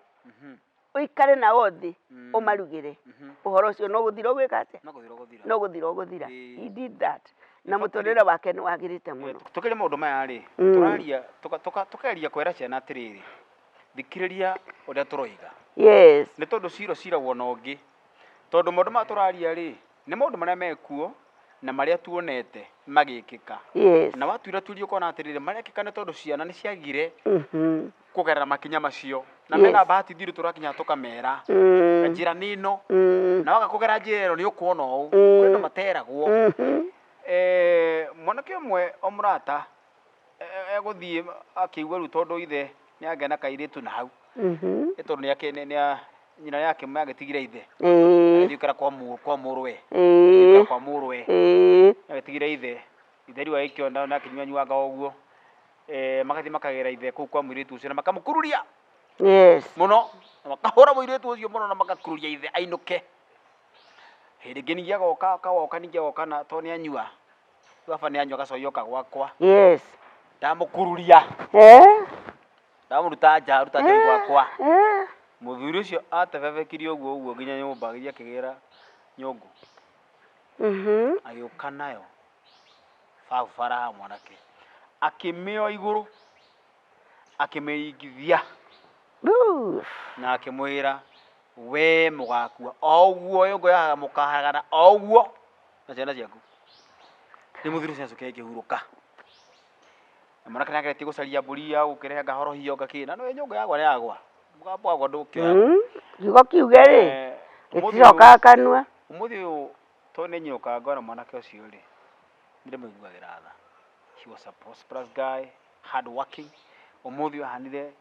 Ũikare nao thĩ, ũmarugĩre. Ũhoro ũcio no gũthira ũgwĩka atĩa? No gũthira ũgũthira. No gũthira ũgũthira. He did that. Na mũtũrĩre wake nĩ wagĩrĩte mũno. Tũkĩria maũndũ maya rĩ, tũraria tũkageria kwĩra ciana atĩrĩrĩ, thikĩrĩria ũrĩa tũroiga. Yes. Nĩ tondũ cira ũciragwo na ũngĩ. Tondũ maũndũ maya tũraria rĩ, nĩ maũndũ marĩa mekuo na marĩa tuonete magĩkĩka. Yes. Na watuira turia ũkona atĩrĩrĩ, marekĩka nĩ tondũ ciana nĩ ciagire kũgerera makinya macio. Na mena bahati ithuĩ tũrakinya tũkamera njĩra nĩ ĩno, na waga kũgera njĩra ĩno nĩ ũkuona ũũ. Kũrĩ andũ materagwo. Mwanake ũmwe o mũrata egũthiĩ akĩigua rĩu tondũ ithe nĩ agĩa na kairĩtu na hau. Nĩ tondũ nyina nĩ agĩtigire ithe. Agĩthiĩ gũikara kwa mũrũwe. Gũikara kwa mũrũwe. Agĩtigire ithe. Ithe rĩu agĩkĩona na akĩnyuanyuanga ũguo. Magathiĩ makagĩra ithe kũu kwa mũirĩtu ũcio na makamũkururia. Yes. Mũno. Na makahũra mũirĩtu ũcio mũno na magakururia ithe ainũke. Hĩndĩ ĩngĩ ningĩ agoka, agoka ningĩ agoka na tondũ nĩ anyua. Baba nĩ anyua gacohi oka gwakwa. Yes. Ndamũkururia. Eh? Ndamũruta nja, aruta njohi gwakwa. Mũthuri ũcio atebebekirie ũguo ũguo nginya nyũmba agĩthiĩ akĩgĩra nyũngũ. Agĩũka nayo barabara ya mwanake. Akĩmĩoa igũrũ, akĩmĩringithia. Na akĩmwĩra, we mũgakua o ũguo nyũngũ yahaga mũkaharagana o ũguo na ciana ciaku. Rĩu mũthuri ũcio acokire akĩhurũka. Na mwanake nĩ ageretie gũcaria mbũri ya gũkĩrehe ngahorohio ngakĩ, na nĩũĩ nyũngũ yagwa nĩ yagwa. Mũgambo wagwa ndũkĩoya. Kiugo kiuge rĩ, gĩticokaga kanua. Ũmũthĩ ũyũ tondũ nĩ nyinũkaga ngona mwanake ũcio rĩ, nĩ ndĩmũiguagĩra tha. He was a prosperous guy, hard working. Ũmũthĩ ũyũ ahanire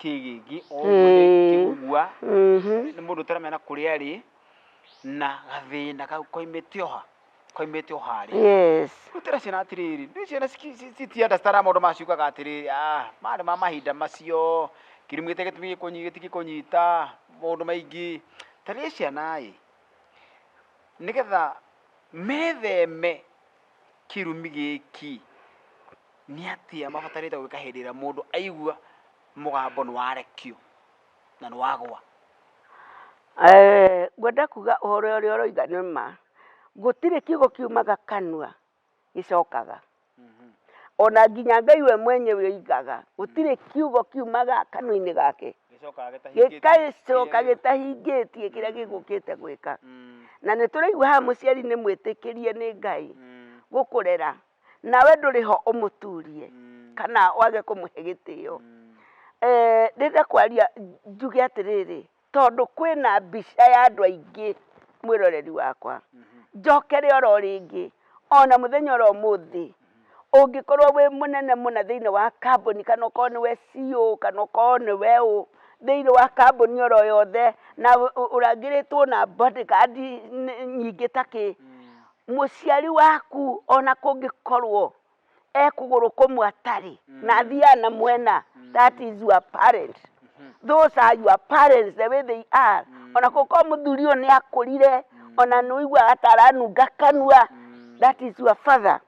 kĩgĩgĩ o ũguo nĩ kĩgugua. Nĩ mũndũ ũtaramenya kũrĩa arĩ na gathĩna kau koimĩte o ha, koimĩte o harĩa. Yes. Rĩu tĩra ciana atĩrĩrĩ, rĩu ciana citi understand maũndũ macio ciugaga atĩrĩrĩ, ah, maya nĩ ma mahinda macio, kĩrimũ gĩtingĩkũnyita, maũndũ maingĩ. Ta rĩrĩa ciana ĩ, nĩgetha metheme kĩrumi gĩkĩ, nĩ atĩa mabatarĩte gwĩka hĩndĩ ĩrĩa mũndũ aigua mũgambo nĩ warekio na nĩ wagwa? Ngwenda kuga ũhoro ũrĩa ũroiga nĩ ma. Gũtirĩ kiugo kiumaga kanua gĩcokaga. Ona nginya Ngai we mwenyewe oigaga gũtirĩ kiugo kiumaga kanua-inĩ gake gĩgacoka gĩtahingĩtie kĩrĩa gĩgũkĩte gwĩka. Na nĩ tũraigua haha mũciari nĩ mwĩtĩkĩrie nĩ Ngai gũkũrera, nawe ndũrĩ ho ũmũturie kana wage kũmũhe gĩtĩo. Ndĩrenda kwaria njuge atĩrĩrĩ, tondũ kwĩna mbica ya andũ aingĩ mwĩroreri wakwa, njokere oro rĩngĩ ona mũthenya oro ũmũthĩ, ũngĩkorwo wĩ mũnene mũna thĩinĩ wa kambuni, kana ũkorwo nĩwe CEO, kana ũkorwo nĩwe ũ thĩinĩ wa kambuni oro yothe, na ũrangĩrĩtwo na bodyguard nyingĩ ta kĩ, mũciari waku ona kũngĩkorwo e kũgũrũ kũmwe atarĩ na athiaga na mwena, that is your parent. Those are your parents the way they are. Ona kũngĩkorwo mũthuri ũyũ nĩ akũrire, ona nĩ ũiguaga ta aranunga kanua, that is your father.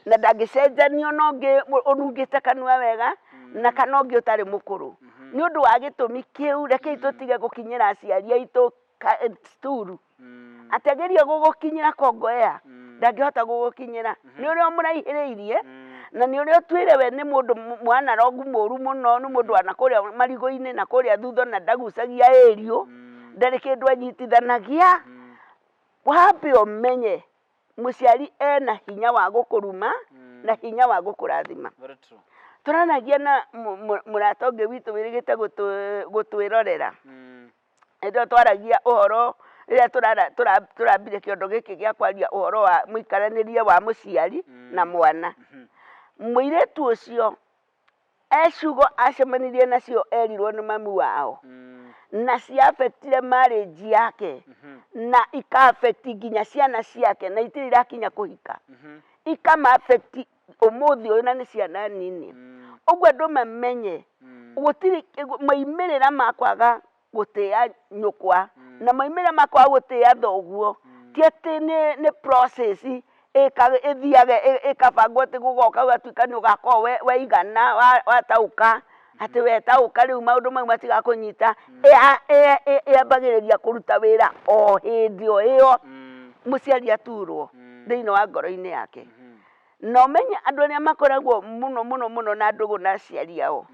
Na ndangĩcenjanio na ũngĩ ũnungĩte kanua wega na kana ũngĩ ũtarĩ mũkũrũ. Nĩ ũndũ wa gĩtũmi kĩu, rekei tũtige gũkinyĩra aciari aitũ sturu. Atĩ ageria gũgũkinyĩra Kongowea, ndangĩhota gũgũkinyĩra. Nĩ ũrĩa ũmũraihĩrĩirie, na nĩ ũrĩa ũtuĩre we nĩ mũndũ mwanarogu mũru mũno, nĩ mũndũ wa na kũrĩa marigũ-inĩ na kũrĩa thutha na ndagucagia ĩriũ, ndarĩ kĩndũ anyitithanagia. Wambe ũmenye mũciari ena hinya wa gũkũruma na hinya wa gũkũrathima. Very true. Tũranagia na mũrata ũngĩ witũ wĩrĩgĩte gũtwĩrorera. Hĩndĩ ĩyo twaragia ũhoro rĩrĩa tũrambire kĩondo gĩkĩ gĩa kwaria ũhoro wa mũikaranĩrie wa mũciari na mwana. Mũirĩtu ũcio e ciugo acemanirie nacio erirwo nĩ mami wao, na cia affectire marriage yake, na ika affect nginya ciana ciake, na itirĩ irakinya kũhika, ikama affect ũmũthĩ ũyũ, na nĩ ciana nini. Ũguo andũ mamenye gũtirĩ moimĩrĩra ma kwaga gũtĩa nyũkwa na moimĩrĩra ma kwaga gũtĩa thoguo, ti atĩ nĩ process ĩthiage ĩkabangwo atĩ gũgoka gũgatuĩka nĩ ũgakorwo weigana, wataũka atĩ wetaũka rĩu maũndũ mau matigakũnyita. Ĩambagĩrĩria kũruta wĩra o hĩndĩ o ĩyo mũciari aturwo thĩinĩ wa ngoro-inĩ yake. Na ũmenye andũ arĩa makoragwo mũno mũno mũno na ndũgũ na aciari ao,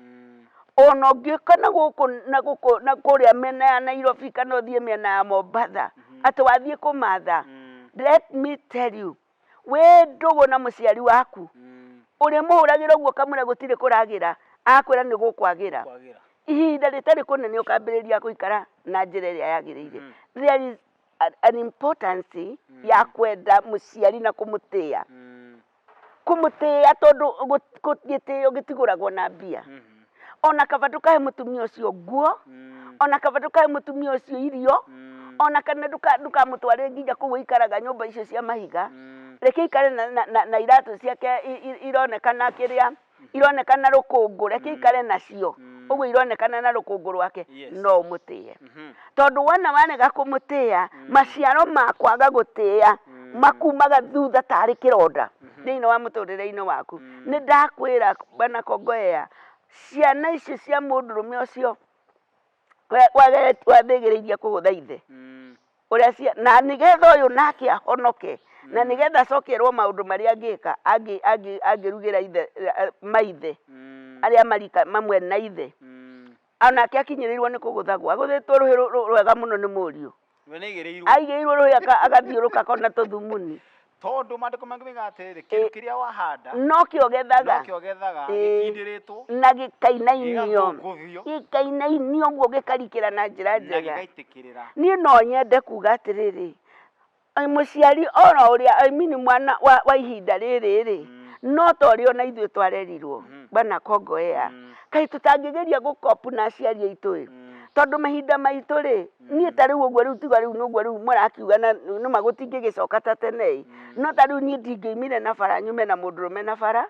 ona ũngĩũka na gũkũ na gũkũ na kũrĩa mĩena ya Nairobi kana ũthiĩ mĩena ya Mombatha, atĩ wathiĩ kũmatha, let me tell you, wĩ ndũgũ na mũciari waku, ũrĩmũhũragĩra ũguo ũkamwĩra gũtirĩ kũragĩra, agakwĩra nĩ gũkwagĩra. Kwagĩra. Ihinda rĩtarĩ kũnene ũkambĩrĩria gũikara na njĩra ĩrĩa yagĩrĩire. There is an importance ya kwenda mũciari na kũmũtĩa. Kũmũtĩa tondũ gĩtĩo gĩtigũragwo na mbia. Ona kaba ndũkahe mũtumia ũcio nguo, ona kaba ndũkahe mũtumia ũcio irio, ona kana ndũkamũtware nginya kũu aikaraga nyũmba icio cia mahiga. Reke aikare na iratũ ciake ironekana kĩrĩa ironekana rũkũngũ, reke aikare nacio ũguo ironekana na rũkũngũ rwake. No ũmũtĩe, tondũ wona warega kũmũtĩĩa, maciaro ma kwaga gũtĩĩa makumaga thutha tarĩ kĩronda thĩinĩ wa mũtũrĩre-inĩ waku. Nĩ ndakwĩra, bwana Kongowea, ciana icio cia mũndũrũme ũcio wathĩgĩrĩirie kũgũtha ithe ũrĩa cia na nĩgetha ũyũ nake ahonoke na nĩgetha acokerwo maũndũ marĩa angĩka angĩrugĩra ithe maithe arĩa marika mamwe na ithe, onake akinyĩrĩirwo nĩ kũgũthagwo, agũthĩtwo rũhĩ rwega mũno nĩ mũriũ. We nĩ aigĩrĩirwo. Aigĩrĩirwo rũhĩ agathiũrũka kona tũthumuni. Tondũ maandĩko mangĩ moigaga atĩrĩrĩ, kĩndũ kĩrĩa wahanda nokĩo gethaga. Nokĩo gethaga. Ĩĩ. Gĩkindĩrĩtwo Na gĩkainainio. Gĩgathũngũthio. Gĩkainainio ũguo gĩkarikĩra na njĩra na njega. Gĩgaitĩkĩrĩra. Niĩ no nyende kuga atĩrĩrĩ, mũciari oro ũrĩa, I mean, mwana wa ihinda rĩrĩ rĩ, no ta ũrĩa ona ithuĩ twarerirwo, bwana Kongowea, kaĩ tũtangĩgeria gũkopu na aciari aitũ ĩ, tondũ mahinda maitũ rĩ, niĩ ta rĩu ũguo rĩu tiga rĩu nĩ ũguo rĩu mũrakiuga na nĩma gũtingĩgĩcoka ta tene ĩ, no ta rĩu niĩ ndingĩoimire na bara nyume na mũndũrũme na bara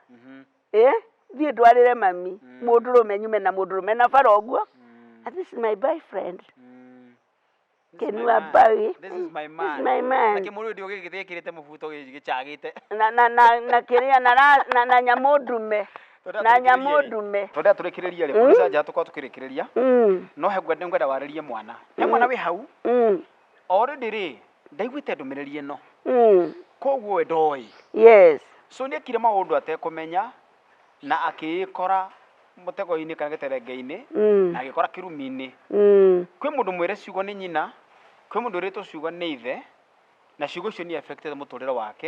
ĩ thiĩ ndwarĩre mami mũndũrũme, nyume na mũndũrũme na bara ũguo. And this is my boyfriend. This is Ken my wa man. Bowie. This is my This man. is my man. Na kĩmũrũ ndĩ gĩgĩkĩrĩte mũbuto gĩcagĩte. Na kĩrĩa na nyamũ ndume na nyamũ ndume. Twendea tũrĩkĩrĩrie rĩ, producer nja tũkorwo tũkĩrĩkĩrĩria, no he ngwenda warĩrie mwana, he mwana wĩ hau already rĩ, ndaiguĩte ndũmĩrĩri ĩno, koguo we ndoĩ. So nĩ ekire maũndũ atekũmenya na akĩĩkora mũtego-inĩ kana gĩterenge-inĩ na agĩkora kĩrumi-inĩ. Kwĩ mũndũ mwĩre ciugo nĩ nyina, kwĩ mũndũ wĩrĩtwo ciugo nĩ ithe, na ciugo icio nĩ affected mũtũrĩre wake,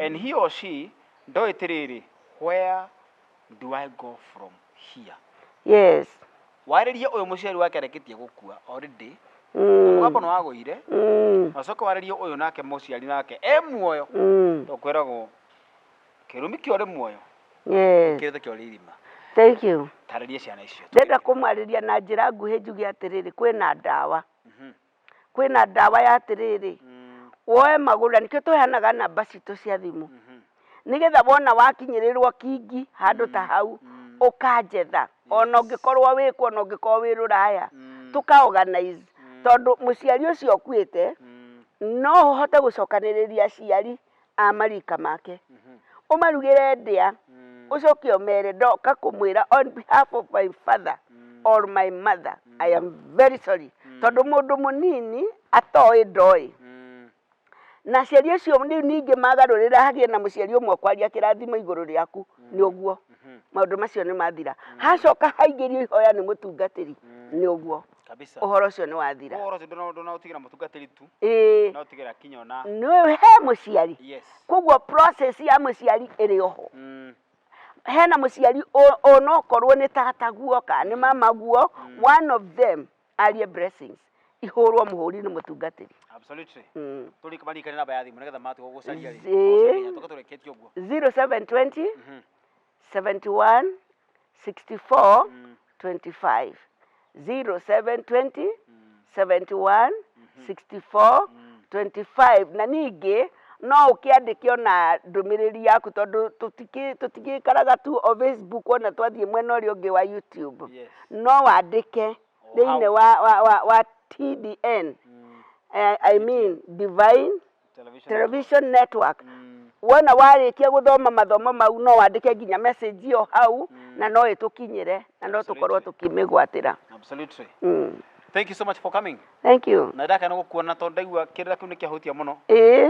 and he or she ndoĩ atĩrĩrĩ, where do I go from here? Yes. Warĩrie ũyũ mũciari wake arekĩtie gũkua already, na mũgambo nĩ wagũire, na ũcoke warĩrie ũyũ nake mũciari nake e muoyo, to kwĩragwo kĩrumi kĩa ũrĩ muoyo kĩrĩte kĩa ũrĩ irima. Thank you. Tarĩria ciana icio. Ndenda kũmarĩria na njĩra nguhĩ njuge atĩrĩrĩ, kwĩna ndawa, kwĩna ndawa ya atĩrĩrĩ, woe magũrũ, na nĩkĩo tũheanaga namba citũ cia thimũ, nĩgetha wona wakinyĩrĩrwo kingi handũ ta hau, ũkanjetha, ona ũngĩkorwo wĩ kũ, ona ũngĩkorwo wĩ rũraya, tũka organize, tondũ mũciari ũcio ũkuĩte no ũhote gũcokanĩrĩria aciari a marika make, ũmarugĩre ndĩa, ũcoke ũmere ndoka kũmwĩra on behalf of my father or my mother, I am very sorry, tondũ mũndũ mũnini atoĩ ndoĩ. Na aciari acio rĩu ningĩ magarũrĩra hagĩe na mũciari ũmwe kwaria kĩrathimo igũrũ rĩaku, nĩ ũguo maũndũ macio nĩ mathira. Hacoka haingĩrio ihoya nĩ mũtungatĩri, nĩ ũguo Kabisa. Ũhoro ũcio nĩ wathira. Ũhoro ũcio ndũnaũtigĩra mũtungatĩri tu, Ĩĩ. no ũtigĩra kinya ona nĩ he mũciari. Koguo process ya mũciari ĩrĩ oho. Hena mũciari onokorwo nĩ tataguo kana nĩ mamaguo, one of them arie blessings, ihũrwo mũhũri nĩ mũtungatĩri. Absolutely. Tũrĩ marikane namba ya thimũ nĩgetha matua gũgũcaria rĩ. Ĩĩ. Tũka tũrĩkĩtie ũguo. 0720 71 64 25, 0720 71 64 25. Na ningĩ no ũkĩandĩke ona ndũmĩrĩri yaku, tondũ tũtigĩikaraga tu o Facebook, ona twathiĩ mwena ũrĩa ũngĩ wa YouTube, no wandĩke O thĩinĩ hau. wa TDN, I mean Divine Television. Television Network. Wona warĩkia gũthoma mathomo mau, no wandĩke nginya message ĩyo hau, na no ĩtũkinyĩre na no tũkorwo tũkĩmĩgwatĩra. Absolutely. Thank you so much for coming. Thank you. Na ndakena gũkuona tondũ ndaigua kĩrĩra kĩu nĩ kĩahutia mũno.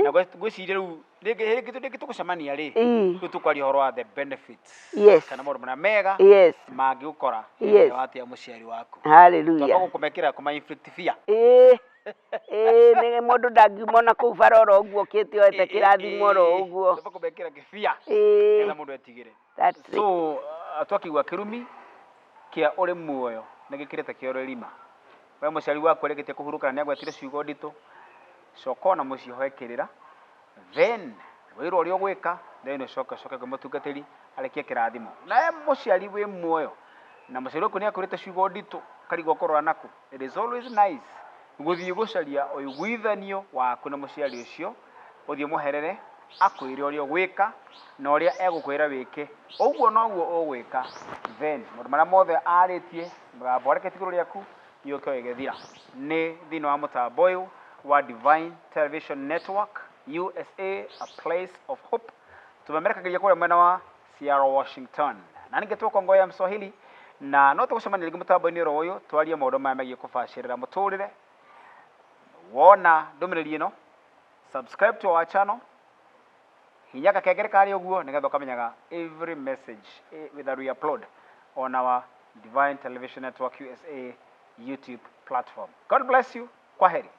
Na ngwĩciria rĩu rĩngĩ tũgũcemania rĩ, rĩu tũkwaria ũhoro wa the benefits kana maũndũ marĩa mega mangĩgũkora hĩndĩ ĩrĩa watĩa mũciari waku. Twamba gũkũmekĩra kũma inflict fear. Ĩĩ, nĩ mũndũ ndangiuma ona kũu bara oro ũguo ũkĩte oete kĩrathimo oro ũguo. Twamba kũmekĩra kĩbia nĩgetha mũndũ etigĩre. That's it. So twakiuga kĩrumi kĩa ũrĩ muoyo nĩ gĩkĩrĩte kĩa ũrĩ rima. We mũciari waku arĩkĩtie kũhurũka na nĩagwetire ciugo nditũ, coka ona mũciĩ ũhoe kĩrĩra, then wĩrwo ũrĩa ũgwĩka, then ũcoke ũcoke kwĩ mũtungatĩri arĩkie kĩrathimo. Nawe mũciari wĩ muoyo na mũciari waku nĩakwĩrĩte ciugo nditũ karigwo ũkũrora naku, it is always nice gũthiĩ gũcaria ũiguithanio waku na mũciari ũcio, ũthiĩ mũherere akwĩre ũrĩa ũgwĩka na ũrĩa egũkwĩra wĩke, ũguo noguo ũgwĩka, then maũndũ marĩa mothe arĩtie mũgambo areketie igũrũ rĩaku yũke ĩgĩthira. Nĩ thĩinĩ wa mũtambo ũyũ wa Divine Television Network USA, a place of hope, tũmemerekagĩria kũrĩa mwena wa Seattle, Washington, na ningĩ twĩkwo ya Mswahili, na no tũgũcemania rĩngĩ mũtambo-inĩ oro ũyũ twarie maũndũ maya megiĩ kũbacĩrĩra mũtũrĩre. Wona ndũmĩrĩri ĩno, subscribe to our channel, hinya gakengere karĩ ũguo nĩgetha ũkamenyaga every message that we upload on our Divine Television Network USA YouTube platform. God bless you. Kwaheri.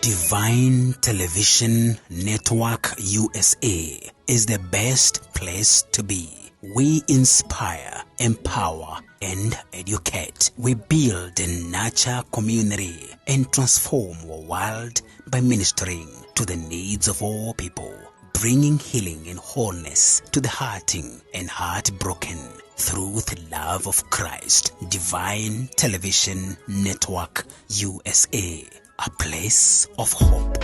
Divine Television Network USA is the best place to be. We inspire, empower, and educate. We build and nurture community and transform our world by ministering to the needs of all people, bringing healing and wholeness to the hurting and heartbroken through the love of Christ. Divine Television Network USA, a place of hope.